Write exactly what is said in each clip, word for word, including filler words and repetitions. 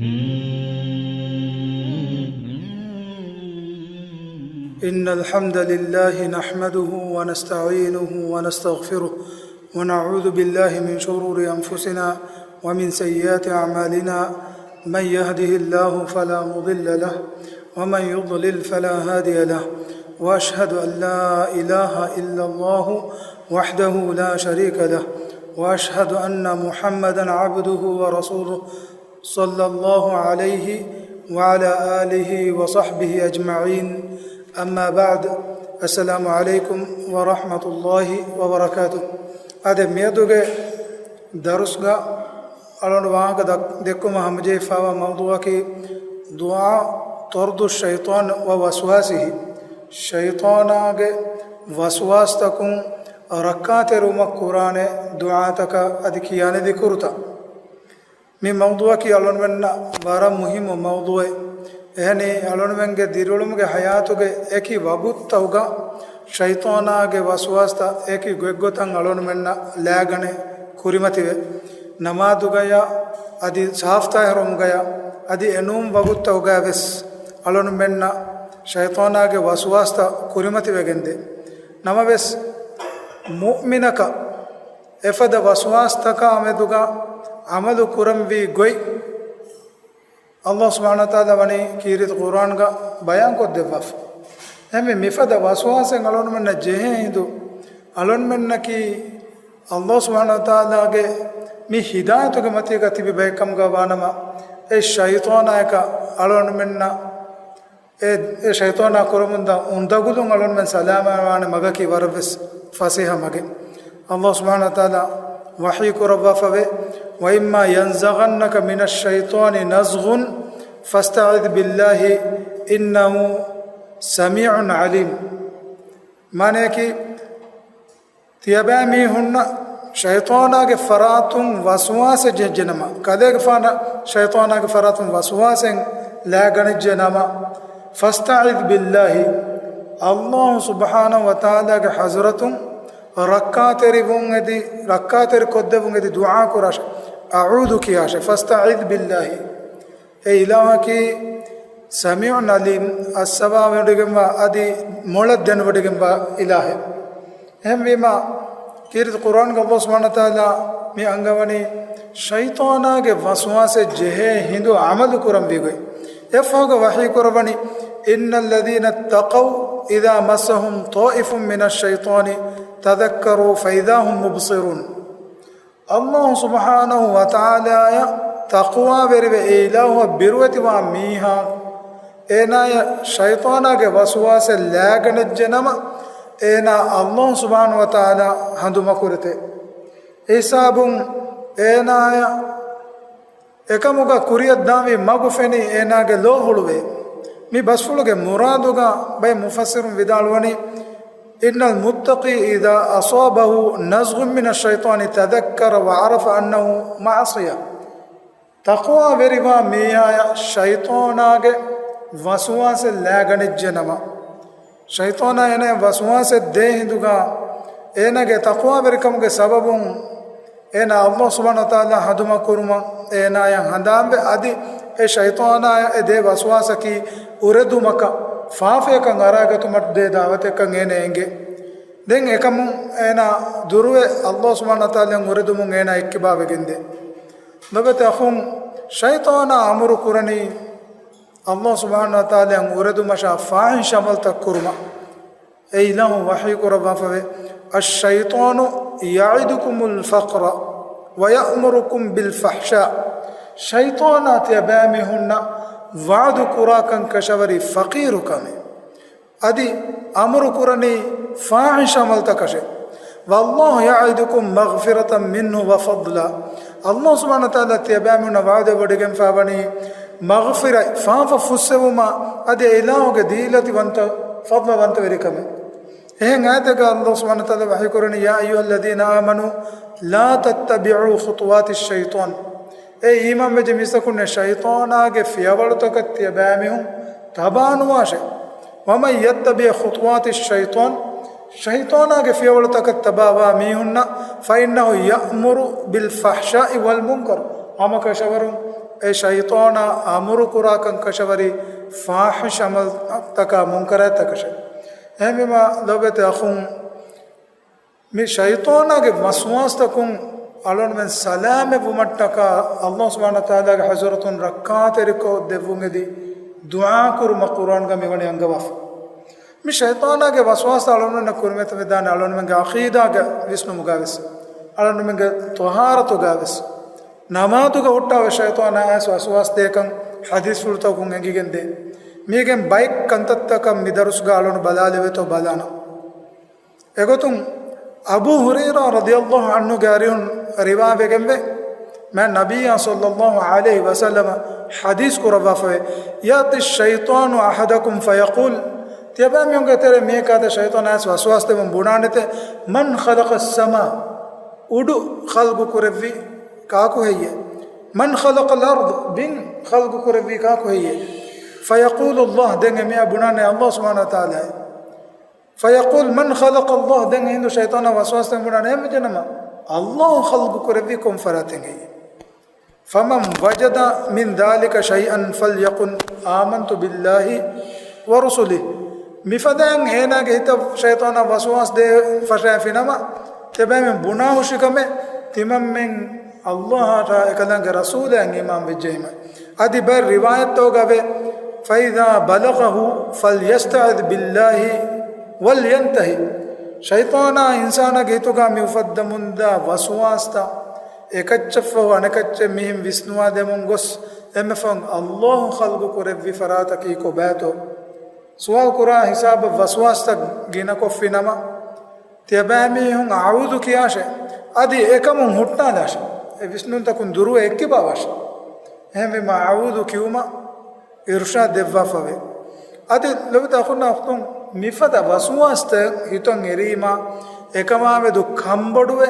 إن الحمد لله نحمده ونستعينه ونستغفره، ونعوذ بالله من شرور أنفسنا ومن سيئات أعمالنا. من يهده الله فلا مضل له، ومن يضلل فلا هادي له. وأشهد أن لا إله إلا الله وحده لا شريك له، وأشهد أن محمدا عبده ورسوله، صلى الله عليه وعلى آله وصحبه أجمعين. أما بعد، السلام عليكم ورحمة الله وبركاته. އާދެ، މިއަދުގެ ދަރުސްގަ އަޅުގަނޑު ވާހަކަ ދައް-، ދެއްކުމަށް ހަމަޖެހިފައިވާ މައުޟޫއަކީ، ދުޢާ ޠަރްދު ޝައިޠާން ވަ ވަސްވާސިހި. ޝައިޠާނާގެ ވަސްވާސްތަކުން ރައްކާތެރިވުމަށް ކުރާނެ ދުޢާތަކަށް އަދި ކިޔާނެ ޛިކުރުތައް. މި މައުޟޫއަކީ އަޅުގަނޑުމެންނަށް ވަރަށް މުހިއްމު މައުޟޫއެއް. އެހެނީ، އަޅުގަނޑުމެންގެ ދިރިއުޅުމުގެ ޙަޔާތުގެ އެކި ވަގުތުތަކުގަ ޝައިޠާނާގެ ވަސްވާސްތައް އެކި ގޮތްގޮތަށް އަޅުގަނޑުމެންނަށް ލާގަނެ ކުރިމަތިވެ. ނަމާދުގަޔަށް އަދި ސާފުތާހިރުވުމުގަޔަށް އަދި އެނޫން ވަގުތުތަކުގައި ވެސް އަޅުގަނޑުމެންނަށް ޝައިޠާނާގެ ވަސްވާސްތައް ކުރިމަތިވެގެންދޭ. ނަމަވެސް، މުއުމިނަކަށް އެފަދަ ވަސްވާސްތަކާ މެދުގަ ޢަމަލު ކުރަންވީ ގޮތް އައްލާހު ސުބްޙާނަހު ވަތަޢާލާ ވަނީ ކީރިތި ޤުރްއާންގަ ބަޔާންކޮށްދެއްވާފަ. އެހެންވެ، މިފަދަ ވަސްވާސެއް އަޅުގަނޑުމެންނަށް ޖެހޭ ހިނދު، އަޅުގަނޑުމެންނަކީ އައްލާހު ސުބްޙާނަހު ވަތަޢާލާގެ މި ހިދާޔަތުގެ މަތީގަ ތިބި ބައެއްކަމުގަ ވާނަމަ، އެ ޝައިޠާނާޔަކަށް އަޅުގަނޑުމެންނަށް އެ، އެ ޝައިޠާނާ ކުރަމުންދާ އުނދަގުލުން އަޅުގަނޑުމެން ސަލާމަތްވާނެ މަގަކީ ވަރަށްވެސް ފަސޭހަ މަގެއް. އައްލާހު ސުބްޙާނަހު ވަތަޢާލާ ވަޙީ ކުރައްވާފަވޭ، وإما ينزغنك من الشيطان نزغ فاستعذ بالله إنه سميع عليم. މާނަޔަކީ، ތިޔަބައިމީހުންނަށް ޝައިޠާނާގެ ފަރާތުން ވަސްވާސެއް ޖެއްޖެނަމަ، ކަލޭގެފާނަށް ޝައިޠާނާގެ ފަރާތުން ވަސްވާސެއް ލާގަނެއްޖެނަމަ، فاستعذ بالله، އައްލާހު ސުބްޙާނަހު ވަތަޢާލާގެ ޙަޟްރަތުން ރައްކާތެރިވުން އެދި، ރައްކާތެރި ކޮށްދެވުން އެދި ދުޢާ ކުރާށެ. أعوذ ކިޔާށެ. فاستعذ بالله. އެ އިލާހަކީ ސަމީޢުން ޢަލީމް، އައްސަވާވޮޑިގެންވާ އަދި މޮޅަށް ދެނެވޮޑިގެންވާ އިލާހެއް. އެހެންވީމާ، ކީރިތި ޤުރްއާންގަ އައްލާހު ސުބްޙާނަހު ވަތަޢާލާ މި އަންގަވަނީ، ޝައިޠާނާގެ ވަސްވާސެއް ޖެހޭ ހިނދު ޢަމަލު ކުރަންވީ ގޮތް. އެއަށްފަހުގަ ވަޙީ ކުރައްވަނީ، إن الذين اتقوا إذا مسهم طائف من الشيطان تذكروا فإذا هم مبصرون. އައްލާހު ސުބްޙާނަހު ވަތަޢާލާއަށް ތަޤްވާވެރިވެ، އެ އިލާހުއަށް ބިރުވެތިވާ މީހާ، އޭނާޔަށް ޝައިޠާނާގެ ވަސްވާސެއް ލާގަނެއްޖެނަމަ، އޭނާ އައްލާހު ސުބްޙާނަހު ވަތަޢާލާ ހަނދުމަކުރެތެ. އެހިސާބުން އޭނާޔަށް އެކަމުގަ ކުރިއަށްދާންވީ މަގު ފެނި އޭނާގެ ލޯ ހުޅުވޭ. މި ބަސްފުޅުގެ މުރާދުގަ ބައެއް މުފައްސިރުން ވިދާޅުވަނީ، إن المتقي إذا أصابه نزغ من الشيطان تذكر وعرف أنه معصية. ތަޤްވާވެރިވާ މީހާޔަށް ޝައިޠާނާގެ ވަސްވާސެއް ލާގަނެއްޖެނަމަ، ޝައިޠާނާ އޭނަޔަށް ވަސްވާސެއް ދޭ ހިނދުގަ، އޭނާގެ ތަޤްވާވެރިކަމުގެ ސަބަބުން އޭނާ އައްލާހު ސުބްޙާނަހު ވަތަޢާލާ ހަނދުމަކުރުމަށް އޭނާޔަށް ހަނދާންވެ، އަދި އެ ޝައިޠާނާޔަށް އެ ދޭ ވަސްވާސަކީ އުރެދުމަކަށް، ފާފަޔަކަށް އަރާގަތުމަށް ދޭ ދަޢުވަތެއްކަން އޭނަ އެނގޭ. ދެން އެކަމުން އޭނާ ދުރުވެ، އައްލާހު ސުބްޙާނަހު ވަތަޢާލާއަށް އުރެދުމުން އޭނާ އެއްކިބާވެގެންދޭ. ލޮބުވެތި އަޚުން، ޝައިޠާނާ އަމުރު ކުރަނީ އައްލާހު ސުބްޙާނަހު ވަތަޢާލާއަށް އުރެދުމަށާ ފާޙިޝް ޢަމަލުތައް ކުރުމަށް. އެ އިލާހު ވަޙީ ކުރައްވާފަވޭ، الشيطان يعدكم الفقر ويأمركم بالفحشاء. ޝައިޠާނާ ތިޔަބައިމީހުންނަށް ވަޢުދު ކުރާކަން ކަށަވަރީ ފަޤީރުކަމެއް. އަދި އަމުރު ކުރަނީ ފާޙިޝް ޢަމަލުތަކަށެ. والله يعدكم مغفرة منه وفضلا. އައްލާހު ސުބްޙާނަހު ވަތަޢާލާ ތިޔަބައިމީހުންނަށް ވަޢުދެއް ވޮޑިގެންފަ ވަނީ މަޣްފިރަތް، ފާފަ ފުއްސެވުމާ، އަދި އެ އިލާހުގެ ދީލަތިވަންތަ، ފަޟްލުވަންތަވެރިކަމެއް. އެހެން އާޔަތެއްގަ އައްލާހު ސުބްޙާނަހު ވަތަޢާލާ ވަޙީ ކުރަނީ، يا أيها الذين آمنوا لا تتبعوا خطوات الشيطان. އޭ އީމާންވެއްޖެ މީސްތަކުންނޭ، ޝައިޠާނާގެ ފިޔަވަޅުތަކަށް ތިޔަބައިމީހުން ތަބާނުވާށޭ. ومن يتبع خطوات الشيطان، ޝައިޠާނާގެ ފިޔަވަޅުތަކަށް ތަބާވާ މީހުންނަށް، فإنه يأمر بالفحشاء والمنكر، ހަމަކަށަވަރުން އެ ޝައިޠާނާ އަމުރު ކުރާކަން ކަށަވަރީ ފާޙިޝް ޢަމަލުތަކާ މުންކަރާތްތަކަށެވެ. އެހެންވީމާ ލޯބިވެތި އަޚުން، މި ޝައިޠާނާގެ ވަސްވާސްތަކުން އަޅުގަނޑުމެން ސަލާމަތްވުމަށްޓަކާ ﷲ ސުބްޙާނަހޫ ވަތަޢާލާގެ ޙަޟްރަތުން ރައްކާތެރިކޮށް ދެއްވުން އެދި ދުޢާ ކުރުމަށް ޤުރްއާންގަ މިވަނީ އަންގަވާފަ. މި ޝައިޠާނާގެ ވަސްވާސްތައް އަޅުގަނޑުމެންނަށް ކުރިމަތިވެދާނެ އަޅުގަނޑުމެންގެ ޢަޤީދާގެ ވިސްނުމުގަވެސް، އަޅުގަނޑުމެންގެ ޠަހާރަތުގަވެސް، ނަމާދުގަ ހުއްޓާ އޮތް ޝައިޠާނާ އައިސް ވަސްވާސް ދޭކަން ޙަދީޘްފުޅުތަކުން އެނގިގެން ދޭ. މީގެން ބައެއް ކަންތައްތަކަށް މި ދަރުސްގަ އަޅުގަނޑު ބަލާލެވޭތޯ ބަލާނަން. އެގޮތުން އަބޫ ހުރައިރާ ރަޟިޔަﷲ ޢަންހުގެ އަރިހުން ރިވާވެގެންވޭ، މާތް ނަބިއްޔާ ޞައްލަﷲ ޢަލައިހި ވަސައްލަމަ ޙަދީޘް ކުރައްވާފަވޭ، يأتي الشيطان أحدكم فيقول، ތިޔަބައިމީހުންގެ ތެރޭ މީހަކާ ދެ ޝައިޠާނާ އައިސް ވަސްވާސް ދެމުން ބުނާނެތެ، من خلق السماء، އުޑު ޚަލްޤު ކުރެއްވީ ކާކު ހެއްޔޭ؟ من خلق الأرض، ބިން ޚަލްޤު ކުރެއްވީ ކާކު ހެއްޔޭ؟ فيقول الله، ދެން އެމީހާ ބުނާނެ ﷲ ސުބްޙާނަހޫ ވަތަޢާލާއޭ. فيقول من خلق الله، ދެން އެހިނދު ޝައިޠާނާ ވަސްވާސް ދެމުން ބުނާނެ އެހެންވެއްޖެނަމަ، ﷲ ޚަލްޤު ކުރެއްވީ ކޮން ފަރާތެއް ހެއްޔޭ؟ فمن وجد من ذلك شيئا فليقل آمنت بالله ورسله. މިފަދައިން އޭނާގެ ހިތަށް ޝައިޠާނާ ވަސްވާސް ދޭ ފަށާފިނަމަ، ތިޔަބައިމީހުން ބުނާ ހުށިކަމެއް، ތިމަންމެން ﷲ އާ އެކަލާނގެ ރަސޫލާއަށް އީމާން ވެއްޖެއީމަ. އަދި ބައެއް ރިވާޔަތްތަކުގަވޭ، فإذا بلغه فليستعذ بالله ولينته. ޝައިޠާނާ އިންސާނާގެ ހިތުގަ މި އުފައްދަމުންދާ ވަސްވާސްތައް އެކައްޗަށްފަހު އަނެކައްޗެއް މިހެން ވިސްނުވާދެމުން ގޮސް، އެންމެފަހުން ﷲ ޚަލްޤު ކުރެއްވި ފަރާތަކީ ކޮބާތޯ؟ ސުވާލު ކުރާ ހިސާބަށް ވަސްވާސްތައް ގިނަކޮށްފިނަމަ، ތިޔަބައިމީހުން އަޢޫޛު ކިޔާށޭ، އަދި އެކަމުން ހުއްޓާލާށޭ، އެ ވިސްނުންތަކުން ދުރުވެ އެއްކިބާވާށޭ. އެހެންވީމަ އަޢޫޛު ކިޔުމަށް އިރުޝާދު ދެއްވާފަވޭ. އަދި ލޮބުވެތި އަޚުންނާ އުޚްތުން، މިފަދަ ވަސްވާސްތައް ހިތަށް އެރީމާ، އެކަމާމެދު ކަންބޮޑުވެ،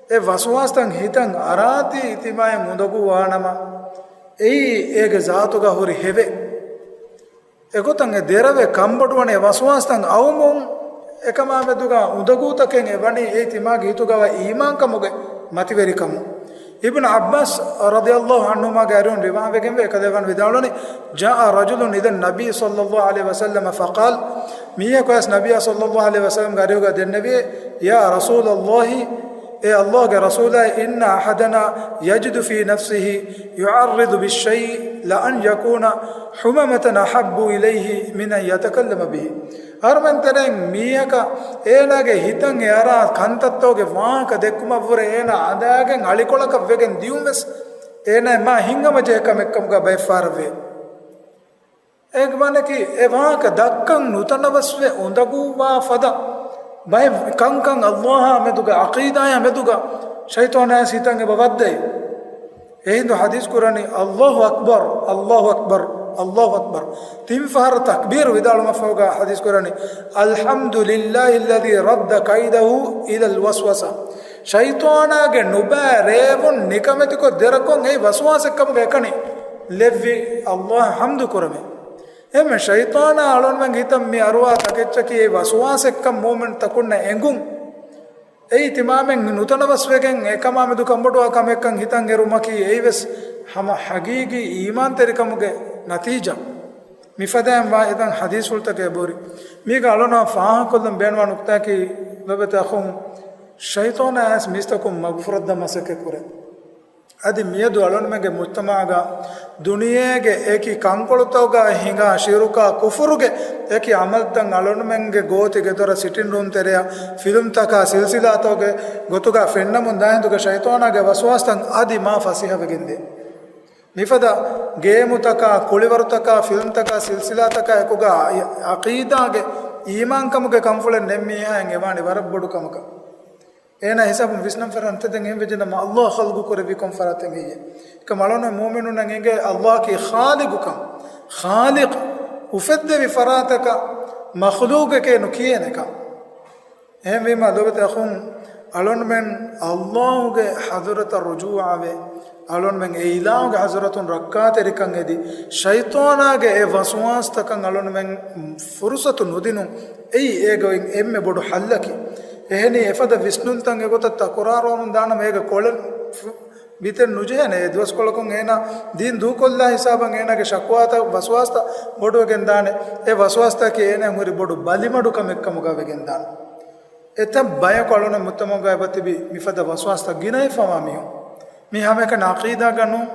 އެ ވަސްވާސްތައް ހިތަށް އަރާތީ ތިމާޔަށް އުނދަގޫވާނަމަ، އެއީ އޭގެ ޒާތުގަ ހުރި ހެވެއް. އެގޮތަށް އެ ދެރަވެ ކަންބޮޑުވަނީ ވަސްވާސްތައް އައުމުން، އެކަމާމެދުގަ އުނދަގޫތަކެއް އެ ވަނީ އެއީ ތިމާގެ ހިތުގަވާ އީމާންކަމުގެ މަތިވެރިކަމުން. އިބްނު ޢައްބާސް ރަޟިޔަﷲ ޢަންހުމާގެ އަރިހުން ރިވާވެގެންވޭ، އެކަލޭގެފާނު ވިދާޅުވަނީ، جاء رجل إلى النبي صلى الله عليه وسلم فقال، މީހަކު އައިސް ނަބިއްޔާ ޞައްލަﷲ ޢަލައިހި ވަސައްލަމްގެ އަރިހުގަ ދެންނެވިއޭ، يا رسول الله، އޭ ﷲގެ ރަސޫލާ، إن أحدنا يجد في نفسه يعرض بالشيء لأن يكون حمامة أحب إليه من أن يتكلم به. އަހަރުމެން ތެރެއިން މީހަކަށް އޭނާގެ ހިތަށް އެ އަރާ ކަންތައްތަކުގެ ވާހަކަ ދެއްކުމަށްވުރެ އޭނާ އަނދާގެން އަޅިކޮޅަކަށް ވެގެން ދިޔުންވެސް އޭނާ މާ ހިތްހަމަޖެހޭ ކަމެއްކަމުގަ ބައެއްފަހަރަށްވޭ. އޭގެ މާނައަކީ، އެ ވާހަކަ ދައްކަން ނުތަނަވަސްވެ އުނދަގޫވާ ފަދަ ބައެއް ކަންކަން ﷲ އާ މެދުގަ، ޢަޤީދާއާ މެދުގަ ޝައިޠާނާ ހިތަށް އެބަ ވައްދައި. އެހިނދު ޙަދީޘް ކުރަނީ، الله أكبر، الله أكبر، الله أكبر. ތިން ފަހަރަށް ތަކްބީރު ވިދާޅުމަށްފަހުގަ ޙަދީޘް ކުރަނީ، الحمد لله الذي رد كيده إلى الوسوسة. ޝައިޠާނާގެ ނުބައި ރޭވުން ނިކަމެތިކޮށް ދެރަކޮށް އެއީ ވަސްވާސެއްކަމުގަ އެކަނި ލެއްވި ﷲ އަށް ޙަމްދު ކުރަމޭ. އެހެންވެ، ޝައިޠާނާ އަޅުގަނޑުމެންގެ ހިތަށް މި އަރުވާ ތަކެއްޗަކީ އެއީ ވަސްވާސެއްކަން މުއުމިންތަކުންނަށް އެނގުން. އެއީ ތިމާމެން ނުތަނަވަސްވެގެން އެކަމާމެދު ކަންބޮޑުވާ ކަމެއްކަން ހިތަށް އެރުމަކީ އެއީވެސް ހަމަ ޙަޤީޤީ އީމާންތެރިކަމުގެ ނަތީޖާ. މިފަދައިން ވާ އެތަން ޙަދީޘްފުޅުތަކެއް އެބަހުރި. މީގަ އަޅުގަނޑު ފާހަގަކޮށްލަން ބޭނުންވާ ނުކުތާއަކީ، ލޮބުވެތި އަޚުން، ޝައިޠާނާ އައިސް މީސްތަކުން މަގުފުރައްދަން މަސައްކަތް ކުރޭ. އަދި މިއަދު އަޅުގަނޑުމެންގެ މުޖްތަމަޢުގަ ދުނިޔޭގެ އެކި ކަންކޮޅުތަކުގަ ހިނގާ ޝިރުކާ ކުފުރުގެ އެކި ޢަމަލުތައް އަޅުގަނޑުމެންގެ ގޯތި ގެދޮރަށް ސިޓިންރޫމް ތެރެއަށް ފިލްމްތަކާ ސިލްސިލާތަކުގެ ގޮތުގަ ފެންނަމުން ދާހިނދުގެ ޝައިޠާނާގެ ވަސްވާސްތައް އަދި މާ ފަސޭހަވެގެންދޭ. މިފަދަ ގޭމުތަކާ، ކުޅިވަރުތަކާ، ފިލްމްތަކާ، ސިލްސިލާތަކާ އެކުގަ ޢަޤީދާގެ އީމާންކަމުގެ ކަންފުޅެއް ނެތް މީހާއަށް އެވާނެ ވަރަށް ބޮޑު ކަމަކަށް. އޭނާ ހިސާބުން ވިސްނަން ފަރާން ތެދެން އެހެންވެއްޖެނަމަ ﷲ ޚަލްޤު ކުރެއްވީ ކޮން ފަރާތެއް ހެއްޔޭ؟ އެކަމް އަޅުގަނޑު މުއުމިނުންނަށް އެނގޭ ﷲ އަކީ ޚާލިޤުކަން، ޚާލިޤު، އުފެއްދެވި ފަރާތަކަށް މަޚްލޫޤެކޭ ނުކިޔޭނެކަން. އެހެންވީމަ ލޮބުވެތި އަޚުން، އަޅުންމެން ﷲގެ ޙަޟްރަތަށް ރުޖޫޢަވެ، އަޅުންމެން އެ އިލާހުގެ ޙަޟްރަތުން ރައްކާތެރިކަން އެދި، ޝައިޠާނާގެ އެ ވަސްވާސްތަކަށް އަޅުންމެން ފުރުޞަތު ނުދިނުން، އެއީ އޭގެ އޮތް އެންމެ ބޮޑު ޙައްލަކީ. އެހެނީ އެފަދަ ވިސްނުންތައް އެގޮތަށް ތަކުރާރުވަމުން ދާނަމަ އޭގެ ކޮޅެއް ފު-، ބިތެއް ނުޖެހޭނެ. އެ ދުވަސްކޮޅަކުން އޭނާ ދީން ދޫކޮށްލާ ހިސާބަށް އޭނާގެ ޝަކުވާތައް ވަސްވާސްތައް ބޮޑުވެގެން ދާނެ. އެ ވަސްވާސްތަކީ އޭނާ ހުރި ބޮޑު ބަލިމަޑުކަމެއްކަމުގަ ވެގެން ދާނެ. އެތައް ބަޔަކު އަޅުން މުޖްތަމަޢުގަ އެބަތިބި މިފަދަ ވަސްވާސްތައް ގިނައިފަވާ މީހުން. މީ ހަމައެކަނި ޢަޤީދާގަ ނޫން،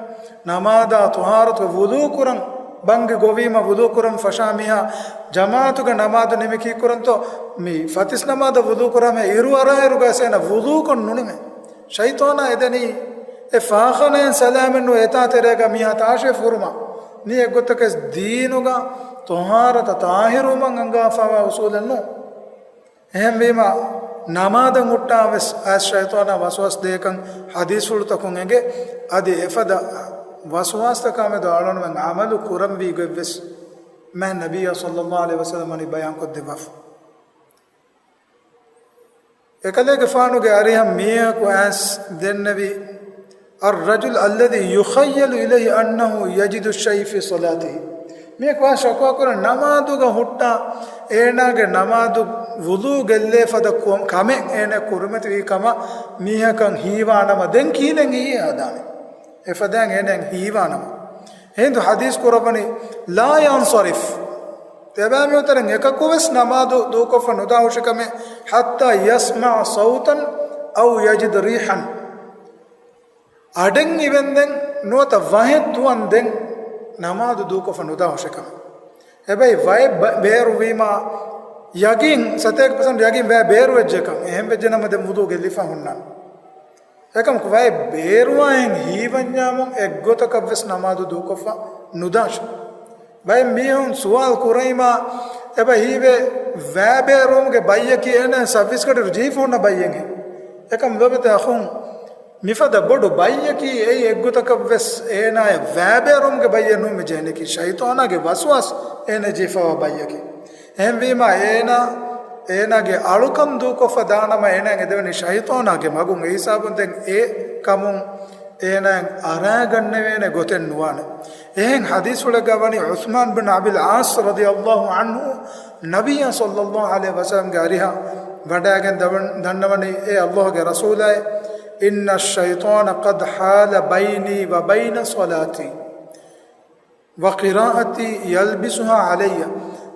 ނަމާދާ ޠަހާރަތުގަ ވުޟޫ ކުރަން، ބަންގި ގޮވީމަ ވުޟޫ ކުރަން ފަށާ މީހާ ޖަމާޢަތުގެ ނަމާދު ނިމި ކީއްކުރަންތޯ؟ މި ފަތިސް ނަމާދަށް ވުޟޫ ކުރާމެ އިރު އަރާއިރުގަ އޭނަ ވުޟޫކޮށް ނުނިމޭ. ޝައިޠާނާ އެދެނީ އެ ފާޚާނާއިން ސަލާމެއްނު އެތާ ތެރޭގަ މީހާ ތާށޭ ފުރުމަށް. މީ އެއްގޮތަކަސް ދީނުގަ ޠަހާރަތަށް ޠާހިރުވުމަށް އަންގާފަވާ އުޞޫލެއްނު. އެހެންވީމަ، ނަމާދަށް ހުއްޓާ ވެސް އައިސް ޝައިޠާނާ ވަސްވާސް ދޭކަން ޙަދީޘްފުޅުތަކުން އެނގޭ. އަދި އެފަދަ ވަސްވާސްތަކާމެދު އަޅުންމެން ޢަމަލު ކުރަންވީ ގޮތްވެސް މާތް ނަބިއްޔާ ޞައްލައްލާހު ޢަލައިހި ވަސައްލަމަ ވަނީ ބަޔާންކޮށްދެއްވާފަ. އެކަލޭގެފާނުގެ އަރިހަށް މީހަކު އައިސް ދެންނެވި، الرجل الذي يخيل إليه أنه يجد الشيء في صلاته. މީހަކު އައިސް ޝަކުވާ ކުރަން ނަމާދުގަ ހުއްޓާ އޭނާގެ ނަމާދު ވުޟޫ ގެއްލޭ ފަދަ ކޮ-، ކަމެއް އޭނާ ކުރިމަތިވީ ކަމަށް މީހަކަށް ހީވާނަމަ، ދެން ކިހިނެއް ހިއްޔާ ހަދާނެ؟ އެފަދައިން އޭނައަށް ހީވާނަމަ. އެހިނދު ޙަދީޘް ކުރައްވަނީ، لا ينصرف. ތިޔަބައިމީހުން ތަރަން އެކަކުވެސް ނަމާދު ދޫކޮށްފަ ނުދާ ހުށިކަމެއް، حتى يسمع صوتا أو يجد ريحا. އަޑެއް އިވެންދެން ނުވަތަ ވަހެއް ދުވަންދެން ނަމާދު ދޫކޮށްފަ ނުދާ ހުށިކަމެއް. އެބައި ވައެއް ބަ-، ބޭރުވީމާ ޔަގީން، ސަތޭކަ ޕަސެންޓް ޔަގީން ވައެއް ބޭރުވެއްޖެކަން. އެހެން ވެއްޖެނަމަ ދެން ވުޟޫ ގެއްލިފަ ހުންނާނެ. އެކަމަކު ވައެއް ބޭރުވާހެން ހީވަންޏާމުން އެއްގޮތަކަށްވެސް ނަމާދު ދޫކޮށްފަ ނުދާށި. ބައެއް މީހުން ސުވާލު ކުރައިމާ އެބަ ހީވޭ ވައި ބޭރުވުމުގެ ބައްޔަކީ އޭނާ ސައްވީސް ގަޑިއިރު ޖެހިފަ ހުންނަ ބައްޔެއްހެން. އެކަމް ލޯބިތަ އަޚުން، މިފަދަ ބޮޑު ބައްޔަކީ އެއީ އެއްގޮތަކަށްވެސް އޭނާޔަށް ވައި ބޭރުވުމުގެ ބައްޔެއް ނޫން މި ޖެހެނީކީ ޝައިޠާނާގެ ވަސްވާސް އޭނާ ޖެހިފަވާ ބައްޔަކީ. އެހެންވީމާ އޭނާ، އޭނާގެ އަޅުކަން ދޫކޮށްފަ ދާނަމަ އޭނާއަށް އެދެވެނީ ޝައިޠާނާގެ މަގުން. އެހިސާބުން ދެން އެ ކަމުން އޭނާއަށް އަރާގަންނެވޭނެ ގޮތެއް ނުވާނެ. އެހެން ޙަދީޘްފުޅެއްގަ ވަނީ ޢުޘްމާން ބިން އަބިލް ޢާޞް ރަޟިޔަﷲ ޢަންހު ނަބިއްޔާ ޞައްލައްލާހު ޢަލައިހި ވަސައްލަމްގެ އަރިހަށް ވަޑައިގެން ދަވަން-، ދަންނަވަނީ، އޭ ﷲގެ ރަސޫލާއޭ، إن الشيطان قد حال بيني وبين صلاتي وقراءتي يلبسها علي.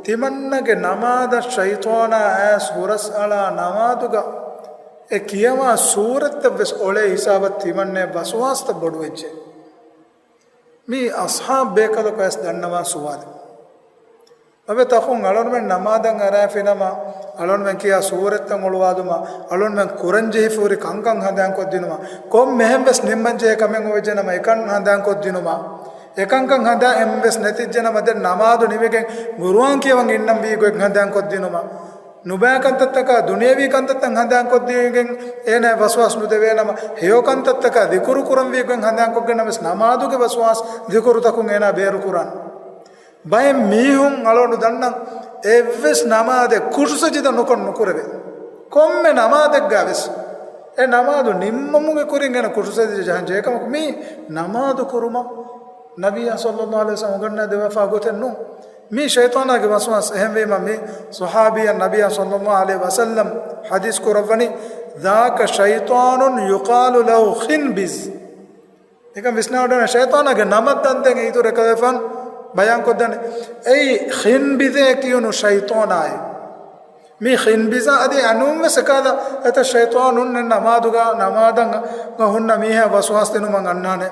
ތިމަންނަގެ ނަމާދަށް ޝައިޠާނާ އައިސް ހުރަސްއަޅާ ނަމާދުގަ އެ ކިޔަވާ ސޫރަތްތައް ވެސް އޮޅޭ ހިސާބަށް ތިމަންނައަށް ވަސްވާސްތައް ބޮޑުވެއްޖެ. މީ އަޞްޙާބު ބޭކަލަކު އައިސް ދަންނަވާ ސުވާލެއް. އަބެ ތަޚުން އަޅުންމެން ނަމާދަށް އަރާފިނަމަ، އަޅުންމެން ކިޔާ ސޫރަތްތައް އޮޅުވާލުމަށް، އަޅުންމެން ކުރަންޖެހިފަ ހުރި ކަންކަން ހަނދާންކޮށްދިނުމަށް، ކޮންމެހެން ވެސް ނިންމަންޖެހޭ ކަމެއް އޮވެއްޖެނަމަ އެކަން ހަނދާންކޮށްދިނުމަށް، އެކަންކަން ހަނދާން އެއްވެސް ނެތިއްޖެނަމަ ދެން ނަމާދު ނިމިގެން ގުރުއާން ކިޔަވަން އިންނަންވީ ގޮތް ހަނދާންކޮށްދިނުމަށް، ނުބައި ކަންތައްތަކާ ދުނިޔަވީ ކަންތައްތައް ހަނދާންކޮށްދީގެން އޭނާ ވަސްވާސް ނުދެވޭނަމަ، ހެޔޮ ކަންތައްތަކާ ޛިކުރު ކުރަންވީ ގޮތް ހަނދާންކޮށްގެންނަމަވެސް ނަމާދުގެ ވަސްވާސް ޛިކުރުތަކުން އޭނާ ބޭރުކުރާނެ. ބައެއް މީހުން އަޅުގަނޑު ދަންނަން އެއްވެސް ނަމާދެއް ކުށުސަޖިދަ ނުކޮށް ނުކުރެވޭ. ކޮންމެ ނަމާދެއްގަ ވެސް އެ ނަމާދު ނިންމުމުގެ ކުރިން އޭނަ ކުށުސަޖިދަ ޖަހަން ޖެހޭ ކަމަކު މީ ނަމާދު ކުރުމަށް ނަބިއްޔާ ޞައްލައްލާހު ޢަލައިހި ވަސައްލަމް އުނގަންނަ ދެވާފާ ގޮތެއް ނޫން. މީ ޝައިޠާނާގެ ވަސްވާސް. އެހެންވީމަ މި ޞަޙާބީއަށް ނަބިއްޔާ ޞައްލައްލާހު ޢަލައިހި ވަސައްލަމް ޙަދީޘް ކުރައްވަނީ، ذاك شيطان يقال له خنبذ. ނިކަން ވިސްނާވަޑަން ޝައިޠާނާގެ ނަމަށް ދަންދެން އިތުރު އެކަލޭފާން ބަޔާން ކޮށްދަނީ. އެއީ ޚިންބިޒޭ ކިޔުނު ޝައިޠާނާއޭ. މި ޚިންބިޒާ އަދި އަނޫން ވެސް އެކާލަ އެތައް ޝައިޠާނުންނެއް ނަމާދުގަ، ނަމާދަށް ހުންނަ މީހާ ވަސްވާސް ދިނުމަށް އަންނާނެ.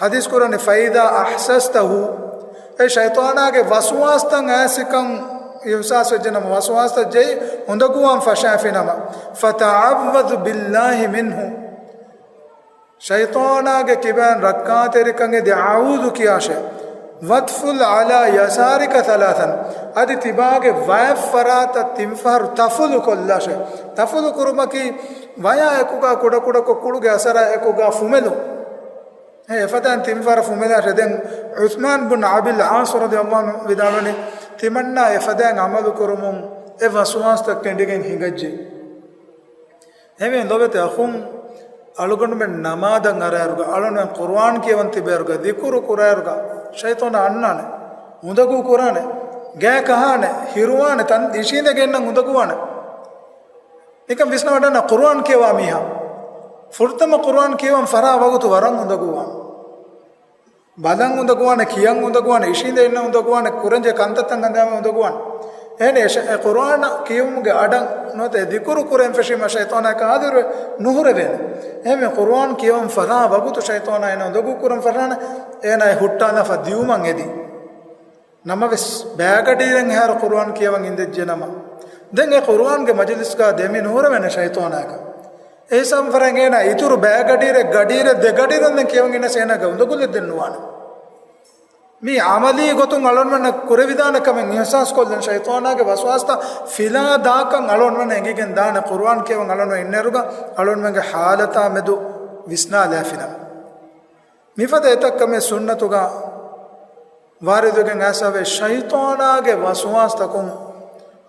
ޙަދީޘް ކުރަނީ، فإذا أحسسته، އެ ޝައިޠާނާގެ ވަސްވާސްތައް އައިސްކަން އިޙްސާސް ވެއްޖެނަމަ، ވަސްވާސްތައް ޖެހި އުނދަގޫވާން ފަށާފިނަމަ، فتعوذ بالله منه. ޝައިޠާނާގެ ކިބައިން ރައްކާތެރިކަން އެދި އަޢޫޛު ކިޔާށޭ. وادفل على يسارك ثلاثا. އަދި ތިބާގެ ވަޔަށް ފަރާތަށް ތިން ފަހަރު ތަފުލު ކޮށްލާށޭ. ތަފުލު ކުރުމަކީ ވަޔާ އެކުގަ ކުޑަކުޑަކޮށް ކުޅުގެ އަސަރާ އެކުގަ ފުމެލުން. އެ އެފަދައިން ތިން ފަހަރަށް ފުމެލާށޭ. ދެން ޢުޘްމާން ބުން އަބިލް ޢާޞް ރަޟިޔަﷲ ޢަންހު ވިދާޅުވަނީ، ތިމަންނާ އެފަދައިން ޢަމަލު ކުރުމުން އެ ވަސްވާސްތައް ކެނޑިގެން ހިނގައްޖެ. އެހެންވެ ލޯބިވެތި އަޚުން، އަޅުގަނޑުމެން ނަމާދަށް އަރާއިރުގަ، އަޅުގަނޑުމެން ޤުރުއާން ކިޔަވަން ތިބޭއިރުގަ، ޛިކުރު ކުރާއިރުގަ، ޝައިޠާނާ އަންނާނެ، އުނދަގޫ ކުރާނެ، ގާތް ކަހާނެ، ހިރުވާނެ، ތަން އިށީނދެގެންނަން އުނދަގޫވާނެ. ނިކަން ވިސްނަވަޑަންނަ ޤުރުއާން ކިޔަވާ މީހާ. ފުރަތަމަ ޤުރުއާން ކިޔަވަން ފަށާ ވަގުތު ވަރަށް އުނދަގޫވާނެ. ބަލަން އުނދަގޫވާނެ، ކިޔަން އުނދަގޫވާނެ، އިށީނދެ އިންނަން އުނދަގޫވާނެ، ކުރަންޖެހޭ ކަންތައްތައް އަންދާން އުނދަގޫވާނެ. އެހެން އެ ޝަ-، އެ ޤުރުއާން ކިޔުމުގެ އަޑަށް ނުވަތަ އެ ޛިކުރު ކުރެން ފެށީމަ ޝައިޠާނާ އެކަށް ހާޟިރުވެ ނުހުރެވޭނެ. އެހެންވެ ޤުރުއާން ކިޔަވަން ފަށާ ވަގުތު ޝައިޠާނާ އޭނަ އުނދަގޫ ކުރަން ފަށާނެ، އޭނާ އެ ހުއްޓާލާފަ ދިއުމަށް އެދި. ނަމަވެސް، ބައިގަޑިއިރެއްހާއިރު ޤުރުއާން ކިޔަވަން އިނދެއްޖެ ނަމަ، ދެން އެ ޤުރުއާންގެ މަޖިލިސްގަ ދެމި ނުހުރެވޭނެ ޝައިޠާނާ އެކަށް. އެހިސާބުން ފަށާ އޭނާ އިތުރު ބައިގަޑިއިރެއް، ގަޑިއިރެއް، ދެ ގަޑިއިރެއް ދެން ކިޔަވަން އިންނަސް އޭނާގެ އުނދަގުލެއް ދެން ނުވާނެ. މީ ޢަމަލީ ގޮތުން އަޅުގަނޑުމެންނަށް ކުރެވިދާނެ ކަމެއް އިޙްސާސް ކޮށްލަން، ޝައިޠާނާގެ ވަސްވާސްތައް ފިލާ ދާކަން އަޅުގަނޑުމެންނަށް އެނގިގެން ދާނެ، ޤުރުއާން ކިޔަވަން އަޅުގަނޑުމެން އިންނައިރުގަ އަޅުގަނޑުމެންގެ ޙާލަތާ މެދު ވިސްނާލާފިނަމަ. މިފަދަ އެތައް ކަމެއް ސުންނަތުގަ ވާރިދުވެގެން އައިސްފަވޭ، ޝައިޠާނާގެ ވަސްވާސްތަކުން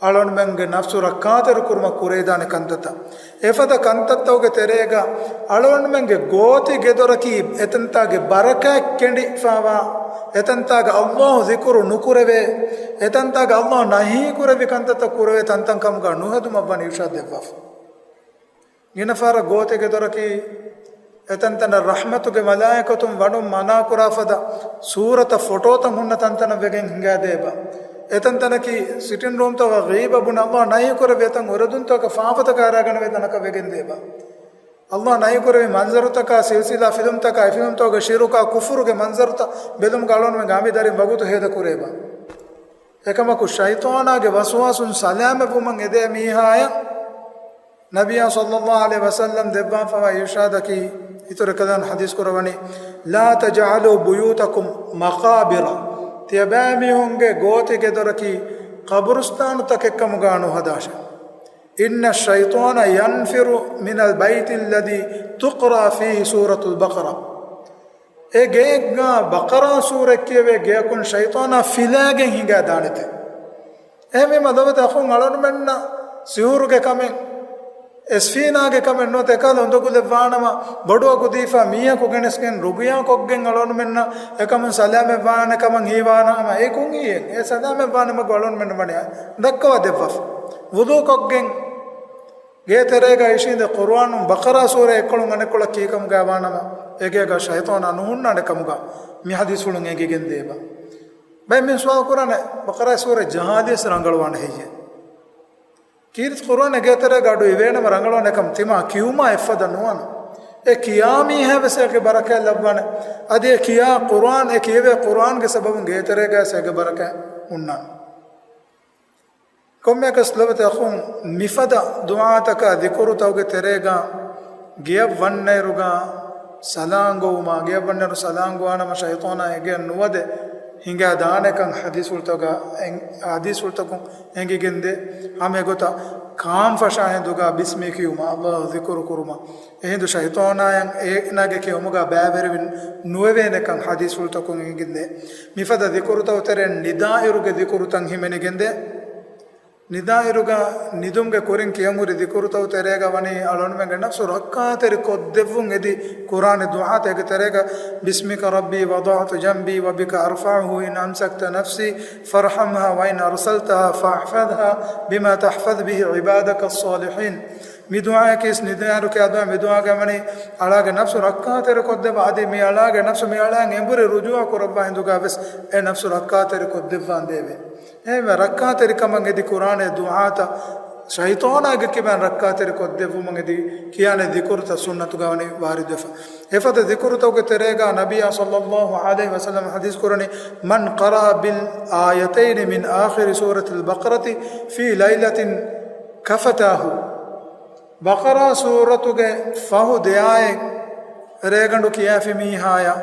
އަޅުގަނޑުމެންގެ ނަފްސު ރައްކާތެރި ކުރުމަށް ކުރެވިދާނެ ކަންތައްތައް. އެފަދަ ކަންތައްތަކުގެ ތެރޭގަ އަޅުގަނޑުމެންގެ ގޯތި ގެދޮރަކީ އެތަންތާގެ ބަރަކާތް ކެނޑިފަވާ، އެތަންތާގަ ﷲ ޛިކުރު ނުކުރެވޭ، އެތަންތާގަ ﷲ ނަހީ ކުރެއްވި ކަންތައްތައް ކުރެވޭ ތަންތަން ކަމުގަ ނުހެދުމަށްވަނީ އިރުޝާދު ދެއްވާފަ. ގިނަ ފަހަރަށް ގޯތި ގެދޮރަކީ އެތަންތަނަށް ރަޙްމަތުގެ މަލާއިކަތުން ވަޑުން މަނާކުރާ ފަދަ ސޫރަތައް، ފޮޓޯތައް ހުންނަ ތަންތަނަށް ވެގެން ހިނގާދޭބަ. އެތަންތަނަކީ ސިޓިން ރޫމްތަކުގަ ޣީބަ ބުނެ ﷲ ނަހީ ކުރެއްވި އެތަން އުރެދުންތަކަށް ފާފަތަކަށް އަރާގަނެވޭ ތަނަކަށް ވެގެން ދޭބަ. ﷲ ނަހީ ކުރެއްވި މަންޒަރުތަކާ، ސިލްސިލާ ފިލުމްތަކާ، އެ ފިލުމްތަކުގަ ޝިރުކާ ކުފުރުގެ މަންޒަރުތައް ބެލުމުގަ އަޅުގަނޑުމެންގެ އަނބި ދަރިން ވަގުތު ހޭދަ ކުރޭބަ. އެކަމަކު، ޝައިޠާނާގެ ވަސްވާސުން ސަލާމަތްވުމަށް އެދޭ މީހާޔަށް ނަބިއްޔާ ޞައްލައްލާހު ޢަލައިހި ވަސައްލަމް ދެއްވާފަވާ އިރުޝާދަކީ، އިތުރު އެކަލާނގެ ޙަދީޘް ކުރައްވަނީ، "لا تجعلوا بيوتكم مقابر." ތިޔަބައިމީހުންގެ ގޯތި ގެދޮރަކީ ޤަބުރުސްތާނުތަކެއްކަމުގަ ނުހަދާށެ. "إن الشيطان ينفر من البيت الذي تقرأ فيه سورة البقرة." އެ ގެއެއްގަ ބަޤަރާ ސޫރަތް ކިޔެވޭ ގެއަކުން ޝައިޠާނާ ފިލާގެން ހިނގާދާނެތެ. އެހެންވީމަ ލޮބުވެތި އަޚުން، އަޅުގަނޑުމެންނަށް ސިހުރުގެ ކަމެއް، އެސްފީނާގެ ކަމެއް ނުވަތަ އެކަހަލަ އުނދަގުލެއް ވާނަމަ، ބޮޑު އަގު ދީފަ މީހަކު ގެނެސްގެން ރުޤުޔާ ކޮށްގެން އަޅުގަނޑުމެންނަށް އެކަމުން ސަލާމަތް ވާނެ ކަމަށް ހީވާނަމަ، އެ ކޮން ހިއެއް؟ އެ ސަލާމަތް ވާނެ މަގު އަޅުގަނޑުމެންނަށް ވަނީ ދައްކަވާ ދެއްވާފަ. ވުޟޫ ކޮށްގެން ގޭ ތެރޭގަ އިށީނދެ ޤުރުއާނުން ބަޤަރާ ސޫރަ އެއްކޮޅުން އަނެއްކޮޅަށް ކީކަމުގައި ވާނަމަ، އެގޭގަ ޝައިޠާނާ ނުހުންނާނެ ކަމުގަ މި ޙަދީޘްފުޅުން އެނގިގެން ދޭބަ. ބައެއް މީހުން ސުވާލު ކުރާނެ، ބަޤަރާ ސޫރަ ޖަހާލިޔަސް ރަނގަޅުވާނެ ހެއްޔޭ؟ ކީރިތި ޤުރުއާން އެގޭ ތެރޭގަ އަޑު އިވޭނަމަ ރަނގަޅުވާނެ ކަމަށް ތިމާ ކިޔުމާ އެއްފަދަ ނުވާނެ. އެ ކިޔާ މީހާ ވެސް އޭގެ ބަރަކާތް ލައްވާނެ. އަދި އެ ކިޔާ ޤުރުއާން، އެ ކިޔެވޭ ޤުރުއާންގެ ސަބަބުން ގޭ ތެރޭގަ ވެސް އޭގެ ބަރަކާތް ހުންނާނެ. ކޮންމެއަކަސް ލޮބުވެތި އަޚުން، މިފަދަ ދުޢާތަކާ ޛިކުރުތަކުގެ ތެރޭގަ ގެޔަށް ވަންނައިރުގަ ސަލާން ގޮވުމާ، ގެޔަށް ވަންނައިރު ސަލާން ގޮވާނަމަ ޝައިޠާނާ އެގެޔަށް ނުވަދެ ހިނގާ ދާނެކަން ޙަދީޘްފުޅުތަކުގަ، ޙަދީޘްފުޅުތަކުން އެނގިގެންދޭ. ހަމަ އެގޮތަށް ކާން ފަށާ ހިނދުގަ ބިސްމީ ކިޔުމާ، ﷲ ޛިކުރު ކުރުމަށް. އެހިނދު ޝައިޠާނާއަށް އޭނާގެ ކިޔުމުގަ ބައިވެރިވެ ނުވެވޭނެކަން ޙަދީޘްފުޅުތަކުން އެނގިގެންދޭ. މިފަދަ ޛިކުރުތައް ތެރެއިން ނިދާއިރުގެ ޛިކުރުތައް ހިމެނިގެންދޭ. ނިދާއިރުގަ ނިދުމުގެ ކުރިން ކިޔަންހުރި ޛިކުރުތައް ތެރޭގަ ވަނީ އަޅުގަނޑުމެންގެ ނަފްސު ރައްކާތެރި ކޮށްދެއްވުން އެދި ކުރާނެ ދުޢާތަކެއް ތެރޭގަ، "بسمك ربي وضعت جنبي وبك أرفعه إن أمسكت نفسي فارحمها وإن أرسلتها فاحفظها بما تحفظ به عبادك الصالحين." މި ދުޢާއަކީ ނިދާއިރު ކިޔާ ދުޢާ. މި ދުޢާގަ ވަނީ އަޅާގެ ނަފްސު ރައްކާތެރި ކޮށްދެއްވާ، އަދި މި އަޅާގެ ނަފްސު މި އަޅާއަށް އެނބުރި ރުޖޫޢަ ކުރައްވާ ހިނދުގަ ވެސް އެ ނަފްސު ރައްކާތެރި ކޮށްދެއްވާނދޭވެ. އެހެންވެ، ރައްކާތެރިކަމަށް އެދި ކުރާނެ ދުޢާތައް، ޝައިޠާނާގެ ކިބައިން ރައްކާތެރި ކޮށްދެއްވުމަށް އެދި ކިޔާނެ ޛިކުރުތައް ސުންނަތުގަ ވަނީ ވާރިދުވެފަ. އެފަދަ ޛިކުރުތަކުގެ ތެރޭގަ ނަބިއްޔާ ޞައްލައްލާހު ޢަލައިހި ވަސައްލަމަ ޙަދީޘް ކުރަނީ، "من قرأ بالآيتين من آخر سورة البقرة في ليلة كفتاه." ބަޤަރާ ސޫރަތުގެ ފަހު ދެއާއެއް ރޭގަނޑު ކިޔާފި މީހާޔަށް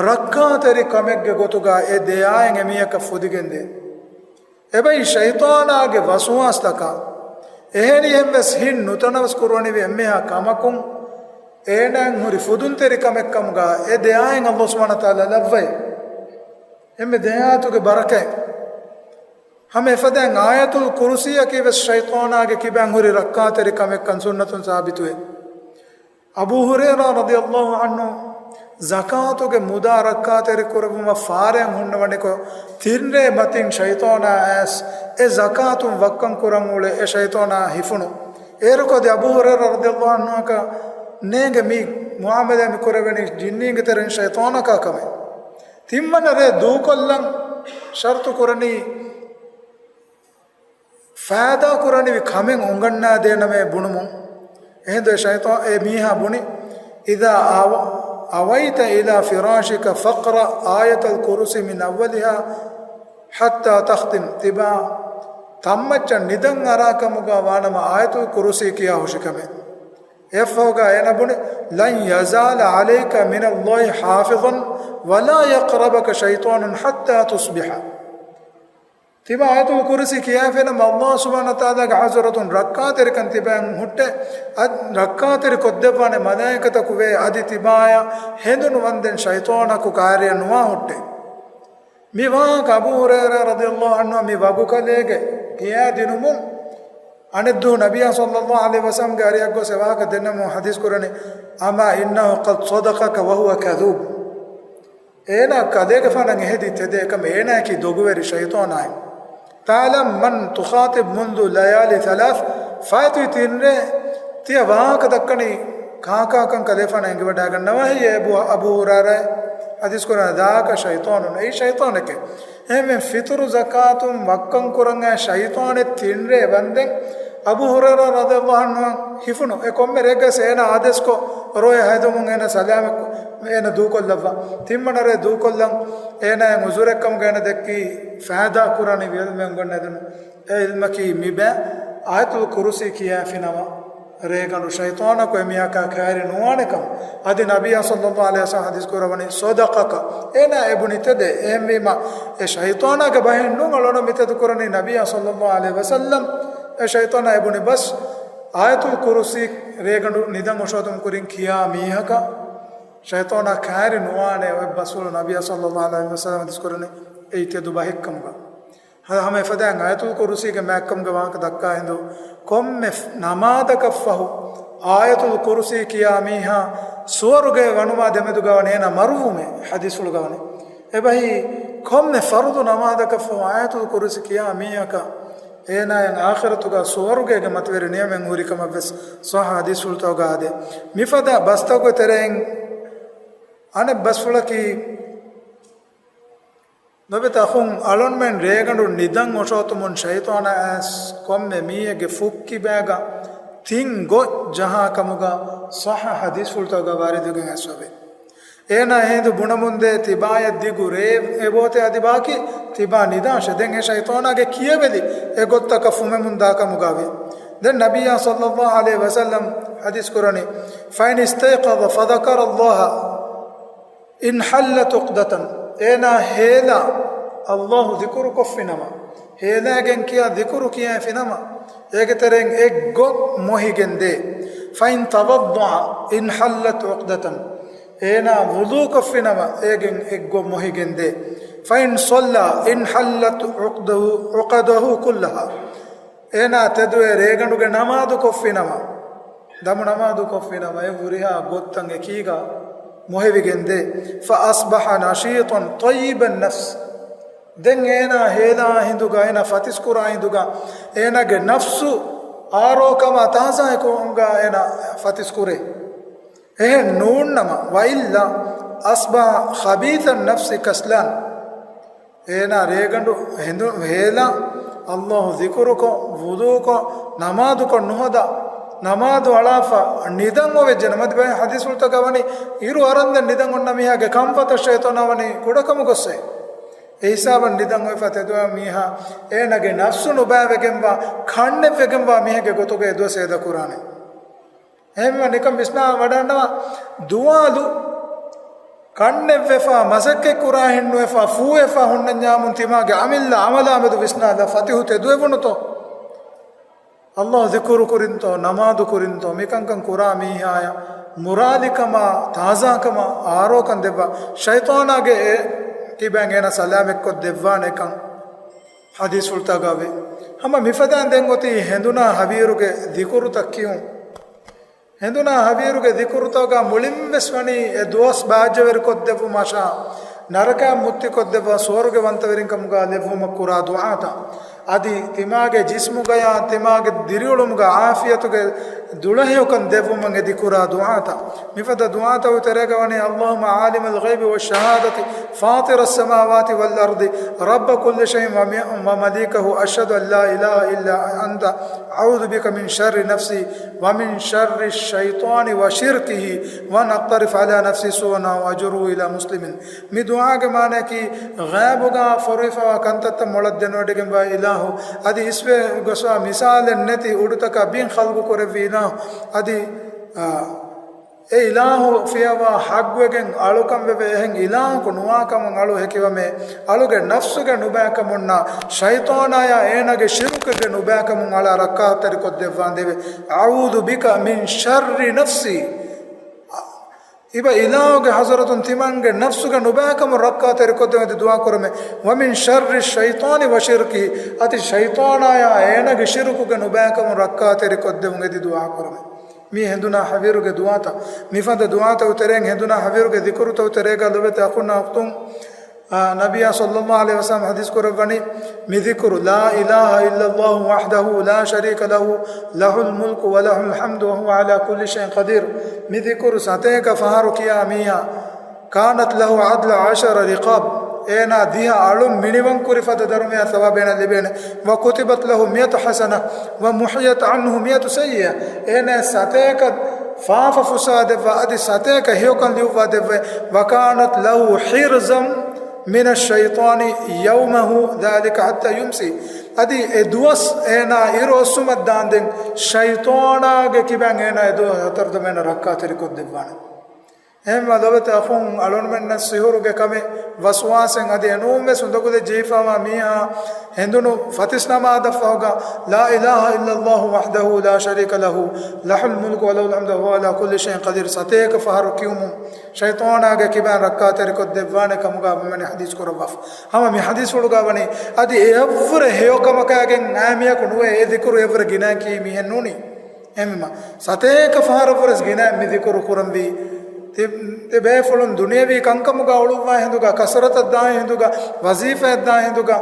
ރައްކާތެރި ކަމެއްގެ ގޮތުގަ އެ ދެއާއެއް އެމީހަކަށް ފުދިގެންދޭ. އެބައި ޝައިޠާނާގެ ވަސްވާސްތަކާ އެހެނިހެން ވެސް ހިތް ނުތަނަވަސް ކުރުވަނިވި އެންމެހާ ކަމަކުން އޭނާއަށް ހުރި ފުދުންތެރި ކަމެއް ކަމުގަ އެ ދެއާއެއް ﷲ ސުބްޙާނަހޫ ވަތަޢާލާ ލައްވައޭ. އެންމެ ދެއާތުގެ ބަރަކަތް. ހަމަ އެފަދައިން އާޔަތުލް ކުރުސީއަކީ ވެސް ޝައިޠާނާގެ ކިބައިން ހުރި ރައްކާތެރި ކަމެއްކަން ސުންނަތުން ސާބިތުވޭ. އަބޫ ހުރައިރާ ރަޟިޔައްލާހު ޢަންހު ޒަކާތުގެ މުދާ ރައްކާތެރި ކުރެއްވުމަށް ފާރައިން ހުންނަވަނިކޮށް، ތިންރޭ މަތިން ޝައިޠާނާ އައިސް އެ ޒަކާތުން ވައްކަން ކުރަން އުޅޭ އެ ޝައިޠާނާ ހިފުނު. އޭރުކޮށް އަދި އަބޫ ހުރައިރާ ރަޟިޔައްލާހު ޢަންހުއަކަށް ނޭނގެ މި މުޢާމަލާ މި ކުރެވެނީ ޖިންނީންގެ ތެރެއިން ޝައިޠާނަކާ ކަމެއް. ތިންވަނަ ރޭ ދޫކޮށްލަން ޝަރުޠު ކުރަނީ ފައިދާ ކުރަނިވި ކަމެއް އުނގަންނާދޭނަމޭ ބުނުމުން. އެހިނދު އެ ޝައިޠާ-، އެ މީހާ ބުނި، "إذا أو-، أويت إلى فراشك فاقرأ آية الكرسي من أولها حتى تختم." ތިބާ ތަންމައްޗަށް ނިދަން އަރާ ކަމުގަ ވާނަމަ އާޔަތުލް ކުރުސީ ކިޔާ ހުށިކަމެއް. އެއަށްފަހުގަ އޭނަ ބުނި، "لن يزال عليك من الله حافظ ولا يقربك شيطان حتى تصبح." ތިބާ އާޔަތުލް ކުރުސީ ކިޔާފިނަމަ ﷲ ސުބްޙާނަހޫ ވަތަޢާލާގެ ޙަޟްރަތުން ރައްކާތެރިކަން ތިބާއަށް ހުއްޓޭ، އަދި ރައްކާތެރި ކޮށްދެއްވާނެ މަލާއިކަތަކު ވޭ، އަދި ތިބާޔަށް ހެނދުނު ވަންދެން ޝައިޠާނަކު ކާރިޔަށް ނުވާ ހުއްޓޭ. މި ވާހަކަ އަބޫ ހުރައިރާ ރަޟިޔަﷲ ޢަންހު މި ވަގުކަލޭގެ ކިޔާދިނުމުން އަނެއްދުވަހު ނަބިއްޔާ ޞައްލަﷲ ޢަލައިހި ވަސައްލަމްގެ އަރިއަށް ގޮސް އެ ވާހަކަ ދެންނެވުމުން ޙަދީޘް ކުރަނީ، "أما إنه قد صدقك وهو كذوب." އޭނާ ކަލޭގެފާނަށް އެހެދި ތެދޭ އެކަމަ އޭނާއަކީ ދޮގުވެރި ޝައިޠާނާއި. "تعلم من تخاطب منذ ليالي ثلاث؟" ފާތުވި ތިންރޭ ތިޔަ ވާހަކަ ދައްކަނީ ކާކާކަން ކަލޭފާނަށް އެނގިވަޑައިގަންނަވާ ހެއްޔޭ އަބޫ، އަބޫ ހުރައިރާ ޙަދީޘް ކުރަނީ، "ذاك شيطان." އެއީ ޝައިޠާނެކޭ. އެހެންވެ ފިތުރު ޒަކާތުން ވައްކަން ކުރަން އައި ޝައިޠާނެއް ތިންރޭ ވަންދެން އަބޫ ހުރައިރާ ރަޟިޔަﷲ ޢަންހު ހިފުނު. އެ ކޮންމެ ރެއެއްގަސް އޭނާ އާދޭސްކޮށް ރޯއެ ހައިދުމުން އޭނާ ސަލާމަތް އޭނާ ދޫކޮށްލައްވާ. ތިންވަނަ ރޭ ދޫކޮށްލަން އޭނާއަށް ޢުޛުރެއްކަމުގަ އޭނާ ދެއްކީ ފައިދާ ކުރާނެ ޢިލްމެއް އުނގަންނަދުނު. އެ ޢިލްމަކީ މިބައި އާޔަތުލް ކުރުސީ ކިޔާފިނަމަ ރޭގަނޑު ޝައިޠާނަކު އެމީހަކާ ކައިރި ނުވާނެކަމަށް. އަދި ނަބިއްޔާ ޞައްލަﷲ ޢަލައިހި ވަސައްލަމް ޙަދީޘް ކުރަވަނީ، "صدقك." އޭނާ އެބުނި ތެދޭ. އެހެންވީމަ އެ ޝައިޠާނާގެ ބަހެއް ނޫން އަޅުގަނޑު މިތެދު ކުރަނީ ނަބިއްޔާ ޞައްލަﷲ ޢަލައިހި ވަސައްލަމް. އެ ޝައިޠާނާ އެބުނި ބަސް އާޔަތުލް ކުރުސީ ރޭގަނޑު ނިދަން އޮށޯތުމުގެ ކުރިން ކިޔާ މީހަކަށް ޝައިޠާނާ ކައިރި ނުވާނެ އޮތް ބަސްފުޅު ނަބިއްޔާ ޞައްލަﷲ ޢަލައިހި ވަސައްލަމް ޙަދީޘް ކުރަނީ އެއީ ތެދު ބަހެއްކަމުގަ. ހަ-، ހަމަ އެފަދައިން އާޔަތުލް ކުރުސީގެ މާތްކަމުގެ ވާހަކަ ދައްކާ ހިނދު، ކޮންމެ ފް-، ނަމާދަކަށްފަހު އާޔަތުލް ކުރުސީ ކިޔާ މީހާ ސުވަރުގެ ވަނުމާ ދެމެދުގަ ވަނީ އޭނާ މަރުވުމޭ ޙަދީޘްފުޅުގަ ވަނީ. އެބަހީ، ކޮންމެ ފަރުޟު ނަމާދަކަށްފަހު އާޔަތުލް ކުރުސީ ކިޔާ މީހަކަށް އޭނާޔަށް އާޚިރަތުގަ ސުވަރުގޭގެ މަތިވެރި ނިޢުމަތް ހުރި ކަމަށްވެސް ޞައްޙަ ޙަދީޘްފުޅުތަކުގަ އާދޭ. މިފަދަ ބަސްތަކުގެ ތެރެއިން އަނެއް ބަސްފުޅަކީ، ލޮބުވެތި އަޚުން، އަޅުންމެން ރޭގަނޑު ނިދަން އޮށޯތުމުން ޝައިޠާނާ އައިސް ކޮންމެ މީހެއްގެ ފުއްކިބައިގަ ތިން ގޮތް ޖަހާ ކަމުގަ ޞައްޙަ ޙަދީޘްފުޅުތަކުގަ ވާރިދުވެގެން އައިސްފަވޭ. އޭނާ އެހިނދު ބުނަމުންދޭ ތިބާޔަށް ދިގު ރޭ އެބައޮތޭ އަދި ބާކީ ތިބާ ނިދާށޭ. ދެން އެ ޝައިޠާނާގެ ކިޔަވެލި އެ ގޮތްތަކަށް ފުމެމުން ދާ ކަމުގަވޭ. ދެން ނަބިއްޔާ ޞައްލަﷲ ޢަލައިހި ވަސައްލަމް ޙަދީޘް ކުރަނީ، "فإن استيقظ فذكر الله انحلت عقدة." އޭނާ ހޭލާ ﷲ ޛިކުރު ކޮށްފިނަމަ، ހޭލާގެން ކިޔާ ޛިކުރު ކިޔައިފިނަމަ، އޭގެ ތެރެއިން އެއްގޮތް މޮހިގެން ދޭ. "فإن توضأ انحلت عقدة." އޭނާ ވުޟޫ ކޮށްފިނަމަ، އޭގެން އެއްގޮތް މޮހިގެން ދޭ. "فإن صلى انحلت عقده، عقده كلها." އޭނާ ތެދުވެ ރޭގަނޑުގެ ނަމާދު ކޮށްފިނަމަ، ދަމު ނަމާދު ކޮށްފިނަމަ، އެ ހުރިހާ ގޮތްތައް އެކީގަ މޮހެވިގެން ދޭ. "فأصبح نشيطا طيب النفس." ދެން އޭނާ ހޭލާ ހިނދުގަ، އޭނާ ފަތިސްކުރާ ހިނދުގަ، އޭނާގެ ނަފްސު އާރޯކަމާ ތާޒާކަމުގަ އޭނާ ފަތިސްކުރޭ. އެހެން ނޫންނަމަ، "وإلا أصبح خبيث النفس كسلان." އޭނާ ރޭގަނޑު ހެނދު-، ހޭލާ، ﷲ ޛިކުރުކޮށް، ވުޟޫކޮށް، ނަމާދުކޮށް ނުހަދާ، ނަމާދު އަޅާފަ ނިދަން އޮވެއްޖެ ނަމަ، އަދި ބައެއް ޙަދީޘްފުޅުތަކަށް ވަނީ އިރު އަރަންދެން ނިދަން އޮންނަ މީހާގެ ކަންފަތަށް ޝައިޠާނާ ވަނީ ކުޑަކަމުގަ އޮއްސޭ. އެ ހިސާބަށް ނިދަން އޮތްފަ ތެދުވާ މީހާ އޭނާގެ ނަފްސު ނުބައިވެގެންވާ، ކަންނެތްވެގެންވާ މީހެއްގެ ގޮތުގަ އެދުވަސް އޭދަކުރާނެ. އެހެންވެ ނިކަން ވިސްނާ ވަޑަންނަވާ، ދުވާލު ކަންނެތްވެފަ، މަސައްކަތް ކުރާ ހިންނުވެފަ، ފޫވެފަ ހުންނަންޏާމުން ތިމާގެ އަމިއްލަ އަމަލާމެދު ވިސްނާލާ ފަތިހު ތެދުވެވުނުތޯ؟ ﷲ ޛިކުރު ކުރިންތޯ، ނަމާދު ކުރިންތޯ، މިކަންކަން ކުރާ މީހާޔަށް މުރާލިކަމާ، ތާޒާކަމާ، އާރޯކަން ދެއްވާ، ޝައިޠާނާގެ އެ ކިބައިން އޭނާ ސަލާމަތްކޮށް ދެއްވާނެކަން ޙަދީޘްފުޅުތަކުގަ ވޭ. ހަމަ މިފަދައިން ދެން އޮތީ ހެނދުނާ ހަވީރުގެ ޛިކުރުތައް ކިޔުން. ހެނދުނާ ހަވީރުގެ ޛިކުރުތަކުގަ މުޅިންވެސް ވަނީ އެ ދުވަސް ބާއްޖަވެރިކޮށްދެއްވުމަށާ، ނަރަކައިން މުއްތިކޮށްދެއްވާ، ސުވަރުގެ ވަންތަވެރިންކަމުގަ ލެއްވުމަށް ކުރާ ދުޢާތައް. އަދި ތިމާގެ ޖިސްމުގަޔާ، ތިމާގެ ދިރިއުޅުމުގަ ޢާފިޔަތުގެ ދުޅަހެޔޮކަން ދެއްވުމަށް އެދި ކުރާ ދުޢާތައް. މިފަދަ ދުޢާތައް ތެރޭގަ ވަނީ، اللهم عالم الغيب والشهادة فاطر السماوات والأرض رب كل شيء وم-، ومليكه أشهد أن لا إله إلا أنت أعوذ بك من شر نفسي ومن شر الشيطان وشركه وأن أقترف على نفسي سوءا أو أجره إلى مسلم. މި ދުޢާގެ މާނައަކީ، ޣައިބުގަ ފޮރުވިފަވާ ކަންތައްތައް މޮޅަށް ދެނެވޮޑިގެންވާ އިލާހު، އަދި އިސްވެ ގޮސްވާ މިސާލެއް ނެތި އުޑުތަކާ ބިން ޚަލްޤު ކުރެއްވި އިލާހު، އަދި، އާ، އެ އިލާހު ފިޔަވާ ޙައްޤުވެގެން އަޅުކަން ވެވޭ އެހެން އިލާހަކު ނުވާކަމުން އަޅު ހެކިވަމޭ، އަޅުގެ ނަފްސުގެ ނުބައިކަމުންނާ ޝައިޠާނާޔާ އޭނާގެ ޝިރުކެއްގެ ނުބައިކަމުން އަޅާ ރައްކާތެރިކޮށްދެއްވާނދޭވެ. أعوذ بك من شر نفسي. އިބަ އިލާހުގެ ޙަޟްރަތުން ތިމަންގެ ނަފްސުގެ ނުބައިކަމުން ރައްކާތެރިކޮށްދެވުން އެދި ދުޢާ ކުރަމޭ. ومن شر الشيطان وشركه، އަދި ޝައިޠާނާޔާ އޭނާގެ ޝިރުކުގެ ނުބައިކަމުން ރައްކާތެރިކޮށްދެވުން އެދި ދުޢާ ކުރަމޭ. މީ ހެނދުނާ ހަވީރުގެ ދުޢާތައް. މިފަދަ ދުޢާތައް ތެރެއިން ހެނދުނާ ހަވީރުގެ ޛިކުރުތައް ތެރޭގަ ލޮބުވެތި އަޚުންނާ އުޚްތުން، އާ، ނަބިއްޔާ ޞައްލައްލާހު ޢަލައިހި ވަސައްލަމަ ޙަދީޘް ކުރައްވަނީ، މި ޛިކުރު، لا إله إلا الله وحده لا شريك له، له الملك وله الحمد وهو على كل شيء قدير. މި ޛިކުރު ސަތޭކަ ފަހަރު ކިޔާ މީހާ، كانت له عدل عشر رقاب، އޭނާ ދިހަ އަޅުން މިނިވަން ކުރި ފަދަ ދަރުމަޔާ ޘަވާބެއް އޭނާ ލިބޭނެ. وكتبت له مئة حسنة ومحيت عنه مئة سيئة، އޭނާ ސަތޭކަ ފާފަ ފުސާ ދެއްވާ، އަދި ސަތޭކަ ހެޔޮކަން ލިޔުއްވާ ދެއްވޭ. وكانت له حرزا من الشيطان يومه ذلك حتى يمسي. އަދި އެ ދުވަސް އޭނާ އިރު އޮއްސުމަށް ދާންދެން ޝައިޠާނާގެ ކިބައިން އޭނާ އެ ދުވަސް ހަތަރު ދަމޭނަ ރައްކާތެރިކޮށްދެއްވާނެ. އެހެންވެ ލޮބުވެތި އަޚުން، އަޅުންމެންނަށް ސިހުރުގެ ކަމެއް، ވަސްވާސެއް އަދި އެނޫންވެސް އުނދަގުލެއް ޖެހިފައިވާ މީހާ ހެނދުނު ފަތިސް ނަމާދަށްފަހުގަ، لا إله إلا الله وحده لا شريك له، له الملك وله الحمد وهو على كل شيء قدير ސަތޭކަ ފަހަރު ކިޔުމުން، ޝައިޠާނާގެ ކިބައިން ރައްކާތެރިކޮށްދެއްވާނެ ކަމުގަ މިވަނީ ޙަދީޘް ކުރައްވާފަ. ހަމަ މި ޙަދީޘްފުޅުގަ ވަނީ، އަދި އެއަށްވުރެ ހެޔޮކަމަކާގެން އާ މީހަކު ނުވެ އެ ޛިކުރު އެއަށްވުރެ ގިނައަކީ މިހެން ނޫނީ. އެހެންވީމަ، ސަތޭކަ ފަހަރަށްވުރެސް ގިނައިން މި ޛިކުރު ކުރަންވީ. ތި-، ތިބޭފުޅުން ދުނިޔަވީ ކަންކަމުގަ އުޅުއްވާ ހިނދުގަ، ކަސްރަތަށް ދާ ހިނދުގަ، ވަޒީފާއަށް ދާ ހިނދުގަ،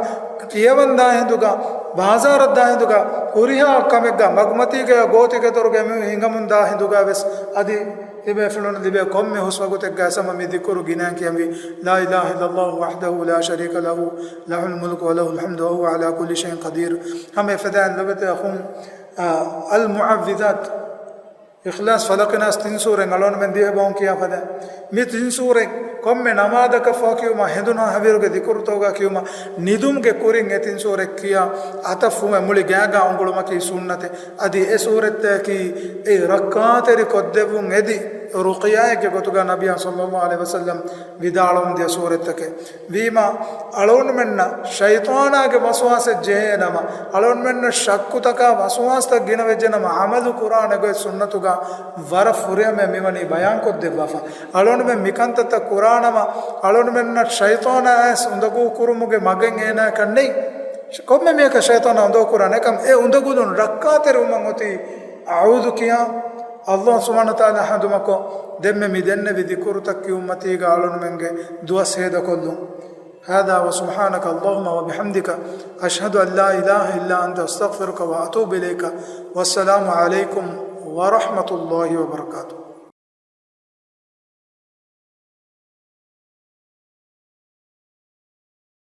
ކިޔަވަން ދާ ހިނދުގަ، ބާޒާރަށް ދާ ހިނދުގަ، ހުރިހާ ކަމެއްގަ، މަގުމަތީގަޔާ ގޯތިގެ ދޮރުގަ އެމީހުން ހިނގަމުން ދާ ހިނދުގަ ވެސް އަދި ތިބޭފުޅުން ލިބޭ ކޮންމެ ހުސްވަގުތެއްގަ ސަމަ މި ޛިކުރު ގިނައިން ކިޔަންވީ، لا إله إلا الله وحده لا شريك له، له الملك وله الحمد وهو على كل شيء قدير. ހަމަ އެފަދައިން ލޮބުވެތި އަޚުން، އާ، އަލް މުޢައްވިޛާތު، އިޚްލާޞް، ފަލަޤި، ނާސް ތިން ސޫރައިން އަޅުގަނޑުމެން ދިވެހި ބަހުން ކިޔާ ފަދަ. މި ތިން ސޫރަތް ކޮންމެ ނަމާދަކަށްފަހު ކިޔުމަށް، ހެނދުނު ހަވީރުގެ ޛިކުރުތަކުގަ ކިޔުމަށް، ނިދުމުގެ ކުރިން އެ ތިން ސޫރަތް ކިޔާ، އަތަށް ފުމެ މުޅި ގާގާ އުނގުޅުމަކީ ސުންނަތެއް. އަދި އެ ސޫރަތްތަކަކީ އެ ރައްކާތެރި ކޮށްދެއްވުން އެދި، ރުޤިޔާއެއްގެ ގޮތުގަ ނަބިއްޔާ ޞައްލައްލާހު ޢަލައިހި ވަސައްލަމް ވިދާޅުވަމުންދިޔަ ސޫރަތްތަކެއް. ވީމާ، އަޅުގަނޑުމެންނަށް ޝައިޠާނާގެ ވަސްވާސެއް ޖެހޭ ނަމަ، އަޅުގަނޑުމެންނަށް ޝައްކުތަކާ ވަސްވާސްތައް ގިނަވެއްޖެ ނަމަ، ޢަމަލު ކުރާނެ ގޮތް ސުންނަތުގަ ވަރަށް ފުރިހަމަޔަށް މިވަނީ ބަޔާންކޮށްދެއްވާފަ. އަޅުގަނޑުމެން މިކަންތައްތައް ކުރާނަމަ، އަޅުގަނޑުމެންނަށް ޝައިޠާނާ އައިސް އުނދަގޫ ކުރުމުގެ މަގެއް އޭނާއަކަށް ނެތް. ކޮންމެ މީހަކަށް ޝައިޠާނާ އުނދަގޫ ކުރާނެ. އެކަމް އެ އުނދަގުލުން ރައްކާތެރިވުމަށް އޮތީ އަޢޫޛު ކިޔާ، ﷲ ސުބްޙާނަހޫ ވަތަޢާލާ ޙަމްދު ކޮށް، ދެންމެ މި ދެންނެވި ޛިކުރުތައް ކިޔުންމަތީގަ އަޅުގަނޑުމެންގެ ދުވަސް ހޭދަކޮށްލުން. هذا وسبحانك اللهم وبحمدك، أشهد أن لا إله إلا أنت، أستغفرك وأتوب إليك. والسلام عليكم ورحمة الله وبركاته.